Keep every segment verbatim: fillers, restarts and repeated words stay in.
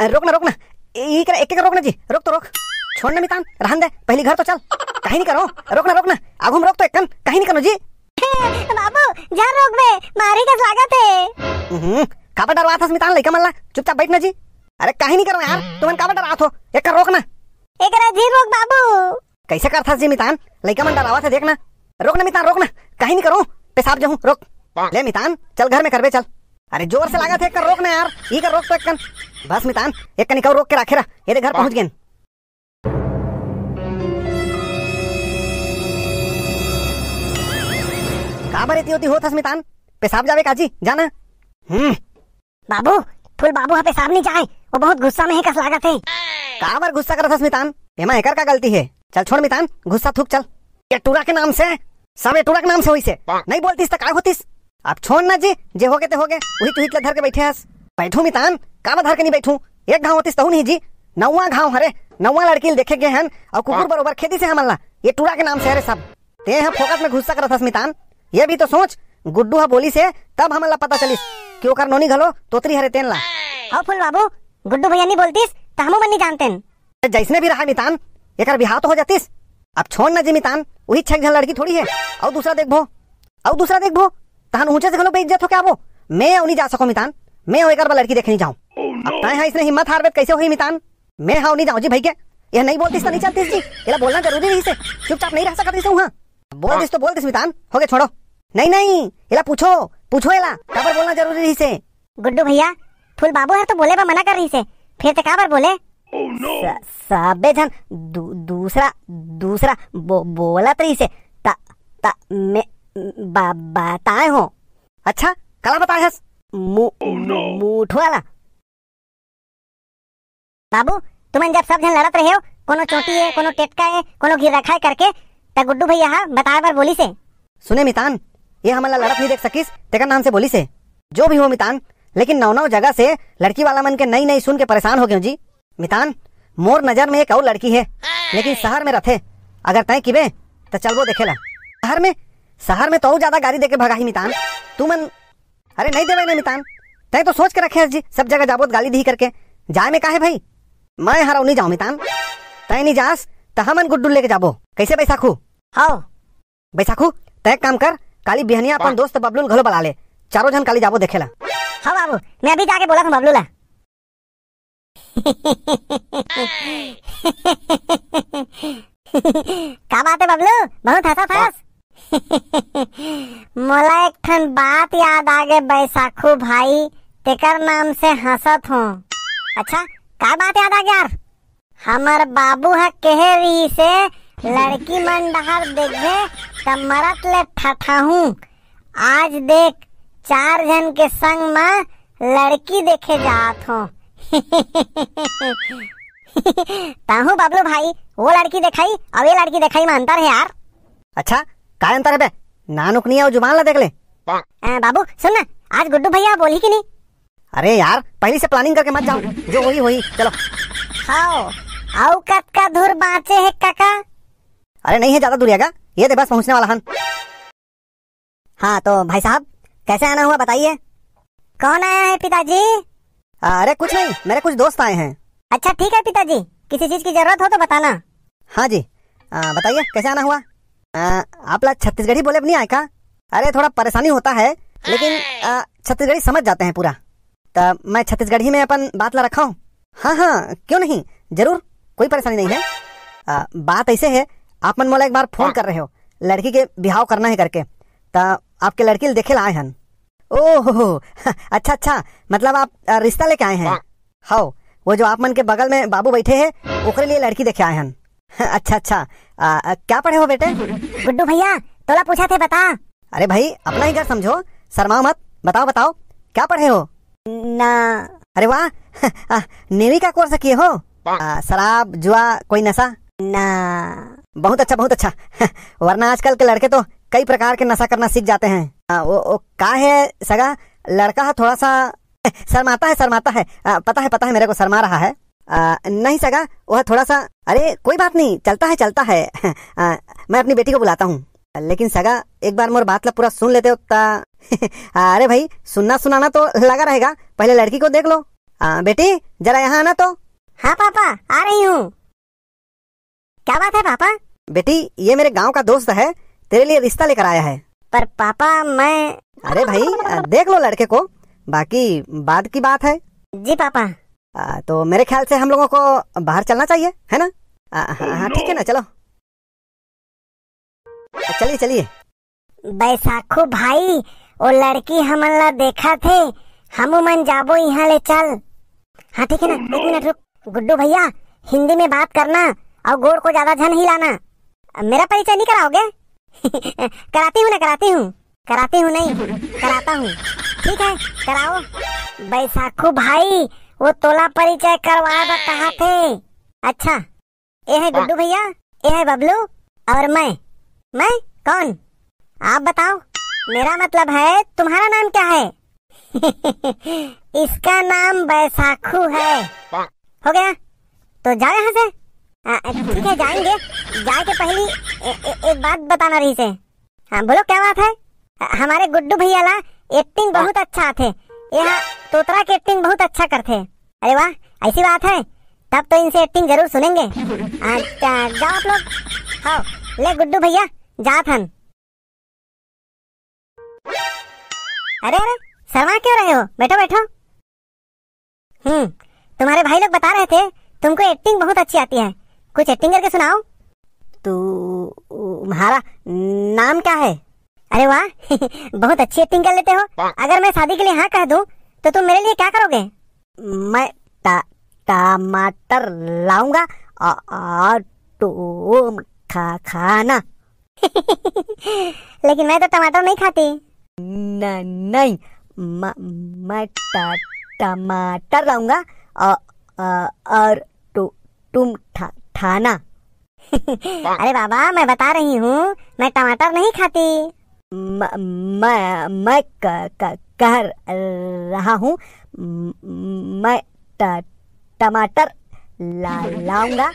रोक ना, रोक ना, इकर एक एक रोक ना जी, रोक तो रोक। छोड़ ना मितान, रहन दे, पहली घर तो चल। कहीं नहीं करो, रोक ना, रोक ना, आगू में रोक तो एक्कन, कहीं नहीं करो जी। बाबू, झन रोक बे, मारी कस लागत हे। हम्म, काबर डरवात हस मितान लइका मन ला? चुपचाप बैठ ना जी। अरे कहीं नहीं करो यार, तुमन काबर डरात हो? एक रोक ना। एकरा झी रोक बाबू। कैसे करथस जी मितान? लइका मन डरावत हे, देख ना। रोक ना मितान, रोक ना, कहीं नहीं करो, पेशाब जाहूं, रोक। ले मितान, चल घर में करबे, चल। अरे जोर से लागत हे, एक रोक ना यार, ई कर रोक तो एक्कन। बस मितान, एक कनिक अउ रोक के राखे रह, ये दे घर पहुंच गेन। काबर एती ओती होत हस मितान? पेशाब जाबे काजी, जाना। हम्म। बाबू, फूल बाबू ह पेशाब नहीं जाए, वो बहुत गुस्सा में हे कस लागत हे। काबर गुस्सा करत हस मितान? एमा एकर का गलती हे? चल छोड़ मितान, गुस्सा थूक चल। ये टूरा के नाम से, सब ये टूरा के नाम से होइसे। नहीं बोलतीस त काय होतीस? अब छोड़ ना जी, जे होगे ते होगे, उही तुही ला धर के बैठे हस। बैठू मितान, काबर धर के नहीं बैठू? एक घाव होतीस तहू नहीं जी, नौवा घाव हरे, नौवा लड़की ल देखे गे हन, अउ कुकुर बरोबर खेदिस हे हमन ला। ये टूरा के नाम से हरे सब। ते ह फोकट में गुस्सा करत हस मितान। ये भी तो सोच, गुड्डू ह बोलिस हे, तब हमन ला पता चलिस कि ओकर नोनी घलो तोतरी हरे तेन ला। हव फूल बाबू, गुड्डू भैया नहीं बोलतीस त हमू मन नहीं जानतेन। जैसने भी रहा मितान, एकर बिहाव तो हो जातिस। अब छोड़ ना जी मितान, उही छह झन लड़की थोड़ी हे, अउ दूसरा देखबो, अउ दूसरा देखबो, तहन ऊंचे से घलो बेइज्जत होके आबो। मैं अउ नहीं जा सको मितान, मैं अउ एकर बर लड़की देखे नहीं जाऊं। अब तैं हा इसने हिम्मत हारबे त कैसे होही मितान? मैं हा अउ नहीं जाऊं जी भई के। यह नहीं बोलतीस त नहीं चलतीस जी, एला बोलना जरूरी रहिसे, चुपचाप नहीं रह सकत रहिसे उहाँ। बोल दिस तो बोल दिस मितान, होगे छोड़ो। नहीं नहीं, एला पूछो, पूछो एला, काबर बोलना जरूरी रहिसे? गुड्डू भैया, फूल बाबू हर तो बोले बर मना कर रहिसे, फिर ते काबर बोले? स-, सबे झन दू-, दूसरा, दूसरा बो-, बोलत रहिसे, त, त मैं बा-, बताए हो। अच्छा, काला बताए हस? मु-, मुठवा ला। बाबू, तुमन जब सब झन लड़त रहेव, कोनो चोटी ए, कोनो टेटका ए, कोनो गिर रखा ए करके, त गुड्डू भैया हा बताए बर बोलिसे। सुने मितान, ये हमन ला लड़त नहीं देख सकिस, तेकर नाम से बोलिसे। जो भी हो मितान, लेकिन नौ नौ जगह से लड़की वाला मन के नई नई सुन के परेशान हो गेंव जी। मितान, मोर नजर में एक अउ लड़की हे, लेकिन शहर में रथे। अगर तैं किबे, त चलबो देखे ला। शहर में, शहर में तो अउ ज्यादा गारी देके भगाही मितान। तुमन अरे नहीं देवय ना मितान, तैं तो सोच के रखे हस जी, सब जगह जाबो त गाली दिही करके। जाए में का हे भई? मैं हरऊ नहीं जाऊं मितान। तैं नहीं जास त हमन गुड्डू लेके जाबो। कैसे बैसाखू? हव। बैसाखू, तैं एक काम कर, काली बिहनिया अपन दोस्त बबलू ल घलो बला ले, चारों झन काली जाबो देखे ला। हव बाबू, मैं अभी जाके बोलत हूँ बबलू ला। का बात हे बबलू, बहुत हंसत हस? मोला एक ठन बात याद आ गे बैसाखू भाई, तेकर नाम से हंसत हों। अच्छा, का बात याद आ गे यार? हमर बाबू ह कहे रिहिसे, लड़की मन डहर देखबे त मरत ले ठठाहूं। आज देख, चार झन के संग म लड़की देखे जात हों। ताहू बबलू भाई, वो लड़की देखाई अउ ये लड़की देखाई म अंतर हे यार। अच्छा, का अंतर हे बे? नानुकनी अउ जुबान ला देख ले। अ, बाबू सुन ना, आज गुड्डू भैया बोलही कि नहीं? अरे यार, पहली से planning करके मत जाओ, जो होही होही, चलो। हाओ, अउ कतका दूर बाँचे हे काका? अरे नहीं है ज्यादा दूरिया का, ये दे बस पहुँचने वाला हन। हाँ तो भाई साहब, कैसे आना हुआ बताइए। कौन आया है पिताजी? अरे कुछ नहीं, मेरे कुछ दोस्त आए हैं। अच्छा ठीक है पिताजी, किसी चीज की जरूरत हो तो बताना। हाँ जी, आ, बताइए कैसे आना हुआ? आ, आप ला छत्तीसगढ़ी बोले नहीं आए का? अरे थोड़ा परेशानी होता है, लेकिन आ, छत्तीसगढ़ी समझ जाते हैं पूरा। तब मैं छत्तीसगढ़ी में अपन बात ला रखाऊं? हाँ हाँ, क्यों नहीं, जरूर, कोई परेशानी नहीं है। आ, बात ऐसे है, आप मन मोला एक बार फोन कर रहे हो, लड़की के बिहाव करना है करके, त आपके लड़की ल देखे ला आए हन। ओहो, अच्छा अच्छा, मतलब आप आ, रिश्ता लेके आए हैं? हव, वो जो आप मन के बगल में बाबू बैठे हैं, ओकरे लिए लड़की देखे आए हन। अच्छा अच्छा, आ, आ, क्या पढ़े हो बेटे? गुड्डू भैया, तोला पूछा थे बता। अरे भाई, अपना ही घर समझो, शर्माओ मत, बताओ बताओ, क्या पढ़े हो? ना। अरे वाह, आ, नेवी का कोर्स किए हो? आ, शराब, जुआ, कोई नशा? ना। बहुत अच्छा, बहुत अच्छा। वरना आजकल के लड़के तो कई प्रकार के नशा करना सीख जाते हैं। आ, वो, वो का है सगा, लड़का है थोड़ा सा शर्माता है, शर्माता है। आ, पता है, पता है मेरे को, शर्मा रहा है। आ, नहीं सगा, वह थोड़ा सा, अरे कोई बात नहीं, चलता है, चलता है। आ, मैं अपनी बेटी को बुलाता हूँ। लेकिन सगा, एक बार मोर बात ला पूरा सुन लेते हो ता। अरे भाई, सुनना सुनाना तो लगा रहेगा, पहले लड़की को देख लो। आ, बेटी, जरा यहाँ आना तो। हाँ पापा, आ रही हूँ। क्या बात है पापा? बेटी, ये मेरे गांव का दोस्त है, तेरे लिए रिश्ता लेकर आया है। पर पापा, मैं... अरे भाई, आ, देख लो लड़के को, बाकी बाद की बात है। जी पापा। आ, तो मेरे ख्याल से हम लोगों को बाहर चलना चाहिए, है ना? आ, हाँ, हाँ, ठीक है ना, चलो। चलिए, चलिए। बैसाखू भाई, वो लड़की हमन ला देखा थे, हमू मन जाबो यहाँ ले, चल। हाँ ठीक है ना, एक मिनट रुक। गुड्डू भैया, हिंदी में बात करना और गोड़ को ज्यादा झन हिलाना। मेरा परिचय नहीं कराओगे? कराती हूँ ना, कराती हूँ। कराती हूँ नहीं, कराता हूँ। ठीक है, कराओ। बैसाखू भाई, वो तोला परिचय करवाए बर कहा थे। अच्छा, ये है गुड्डू भैया, ये है बबलू और मैं। मैं? कौन? आप बताओ। मेरा मतलब है, तुम्हारा नाम क्या है? इसका नाम बैसाखू है। हो गया, तो जाओ यहाँ से। आ, ठीक है, जाएंगे। जाए के पहली ए, ए, एक बात बताना रही से। हाँ, बोलो, क्या बात है? ह-, हमारे गुड्डू भैया ला एक्टिंग बहुत अच्छा आथे। ये हा तोतरा के एक्टिंग बहुत अच्छा करथे। अरे वाह, ऐसी बात है, तब तो इनसे एक्टिंग जरूर सुनेंगे। अच्छा, जाओ आप लोग। हाँ, ले गुड्डू भैया, जात हन। अरे, अरे, शर्मा क्यों रहे हो? बैठो, बैठो। हम्म, तुम्हारे भाई लोग बता रहे थे, तुमको एक्टिंग बहुत अच्छी आती है, कुछ एक्टिंग करके सुनाओ। तुम्हारा नाम क्या है? अरे वाह, बहुत अच्छी एक्टिंग कर लेते हो। अगर मैं शादी के लिए हाँ कह दूं, तो तुम मेरे लिए क्या करोगे? मैं टा-, टमाटर लाऊंगा औ-, और तुम खा-, खाना। लेकिन मैं तो टमाटर नहीं खाती। न-, नहीं, म-, मैं ट-, टमाटर लाऊंगा औ-, अ, और तु-, तुम ठा-, ठाना। अरे बाबा, मैं बता रही हूँ, मैं टमाटर नहीं खाती। म-, मैं, मैं क-, क-, कह रहा हूँ, म-, मैं ट-, टमाटर ला-, लाऊंगा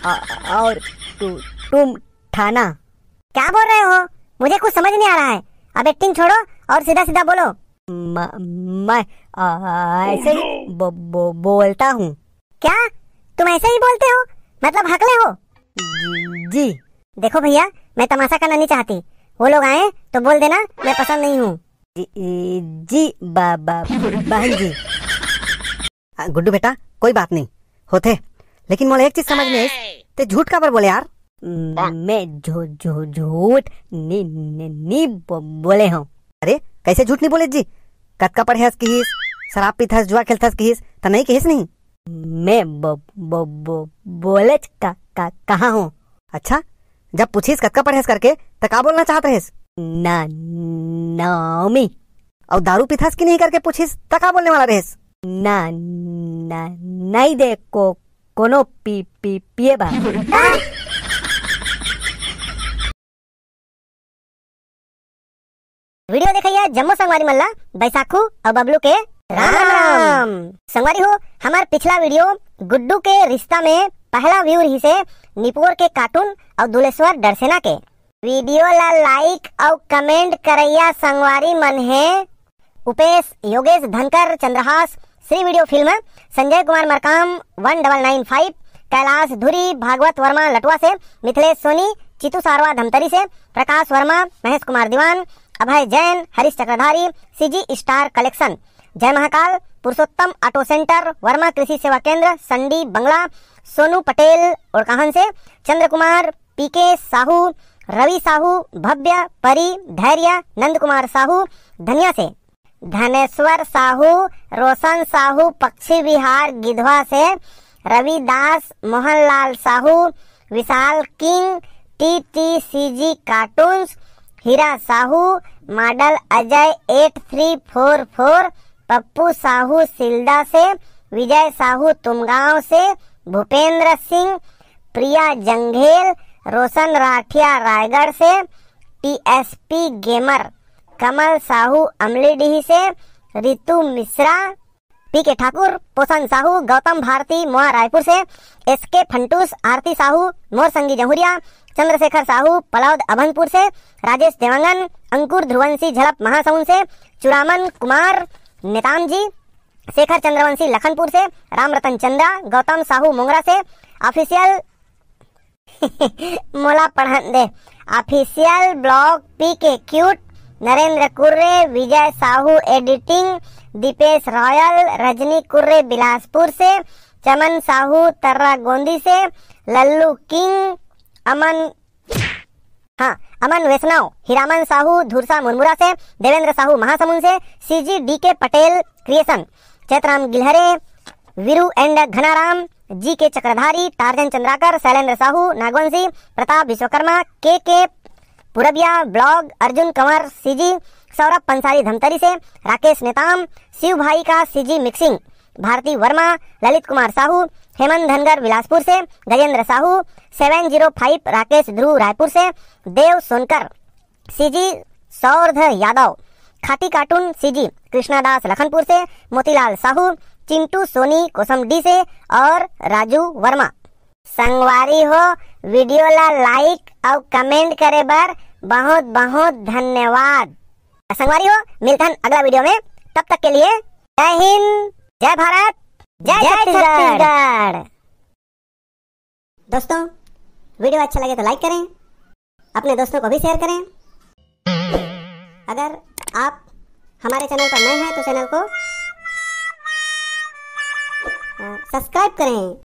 औ-, और तु-, तुम ठाना। क्या बोल रहे हो? मुझे कुछ समझ नहीं आ रहा है। अब एक्टिंग छोड़ो और सीधा सीधा बोलो। म-, मैं, आ, ऐसे ही बो-, बो-, बोलता हूँ। क्या? तुम ऐसे ही बोलते हो? मतलब हकले हो? जी, जी। देखो भैया, मैं तमाशा करना नहीं चाहती। वो लोग आए तो बोल देना, मैं पसंद नहीं हूँ। जी, जी, बा-, बा-, बहन जी। आ, गुड्डू बेटा, कोई बात नहीं, होथे। लेकिन मोला एक चीज समझ में आइस, ते झूठ काबर बोले यार? मैं झू-, झू-, झूठ नी, नी, नी बो-, बोले हूँ। अरे, कैसे झूठ नहीं बोले जी? कतका पढ़े हस किहिस, शराब पीथस, जुआ खेलथस किहिस, त नहीं किहिस नहीं? मैं ब-, ब-, ब-, बोलेच का, का, कहा हूँ। अच्छा, जब पूछिस कतका पढ़े हस करके, त का बोलना चाहत रहेस? ना, नौमी। अउ दारू पीथस कि नहीं करके पूछिस, त का बोलने वाला रहेस? ना, ना, नहीं दे को, कोनो पी, पी, पिए बा। वीडियो देखइया जम्मो संगवारी मन ला बैसाखू अउ बबलू के राम राम। संगवारी हो, हमार पिछला वीडियो गुड्डू के रिश्ता में पहला व्यू रहिसे निपोर के कार्टून अउ दुलेश्वर डरसेना के। वीडियो ला लाइक अउ कमेंट करइया संगवारी मन हे उपेश, योगेश धनकर, चंद्रहास, श्री वीडियो फिल्म, संजय कुमार मरकाम, वन डबल नाइन फाइव, कैलाश धुरी, भागवत वर्मा लटुआ से, मिथिलेश सोनी, चितू सारवा धमतरी से, प्रकाश वर्मा, महेश कुमार दीवान, अभय जैन, हरीश चक्रधारी, सीजी स्टार कलेक्शन, जय महाकाल, पुरुषोत्तम ऑटो सेंटर, वर्मा कृषि सेवा केंद्र, संडी बंगला, सोनू पटेल ओड़काहन से, चंद्र कुमार, पीके साहू, रवि साहू, भव्य, परी, धैर्य, नंद कुमार साहू, धनिया से, धनेश्वर साहू, रोशन साहू, पक्षी विहार गिधवा से, Ravidas, Mohanlal Sahu, Vishal king, T T C G cartoons, Heera Sahu, model Ajay eight three four four, Pappu Sahu Silda से, विजय साहू तुमगांव से, भूपेंद्र सिंह, प्रिया जंघेल, रोशन राठिया रायगढ़ से, टीएसपी गेमर, कमल साहू अमलीडीह से, रितु मिश्रा, पीके ठाकुर, पोषण साहू, गौतम भारती मोआ रायपुर से, एसके फंटूस, आरती साहू, मोर संगी जहुरिया, चंद्रशेखर साहू, पलौद अभनपुर से, राजेश देवांगन, अंकुर ध्रुवंशी झलप महासमुंद से, चुरामन कुमार नेताम जी, शेखर चंद्रवंशी लखनपुर से, राम रतन चंदा, गौतम साहू मोंगरा से, ऑफिशियल मोला पढ़न दे, official blog P K cute, Narendra Kurre, Vijay Sahu editing, Deepesh royal, Rajni Kurre Bilaspur से, चमन साहू तर्रा गोंदी से, लल्लू किंग, अमन, हाँ, अमन वैष्णव, हीरामन साहू धुरसा मुरमुरा से, देवेंद्र साहू महासमुंद से, CG DK Patel creation, Chaitram Gilhare, Veeru and Ghanaram, GK Chakradhari, Tarzan Chandrakar, Shailendra Sahu, Nagvanshi, Pratap Vishwakarma, KK Purbiya blog, Arjun Kanwar CG, Saurabh Pansari Dhamtari से, राकेश नेताम, शिव भाई का सीजी मिक्सिंग, भारती वर्मा, ललित कुमार साहू, हेमंत धनगर बिलासपुर से, Gajendra Sahu, seven zero five Rakesh Dhruv Raipur से, देव सोनकर सीजी, सौरभ यादव, खाटी कार्टून सीजी, कृष्णादास लखनपुर से, मोतीलाल साहू, चिंटू सोनी कोसमडी से और राजू वर्मा। संगवारी हो, वीडियो ला लाइक अउ कमेंट करे बर बहुत बहुत धन्यवाद। संगवारी हो, मिलथन अगला वीडियो में, तब तक के लिए जय हिंद, जय भारत, जय जय छत्तीसगढ़। छत्तीसगढ़। दोस्तों, वीडियो अच्छा लगे तो लाइक करें, अपने दोस्तों को भी शेयर करें। अगर आप हमारे चैनल पर नए हैं तो चैनल को सब्सक्राइब करें।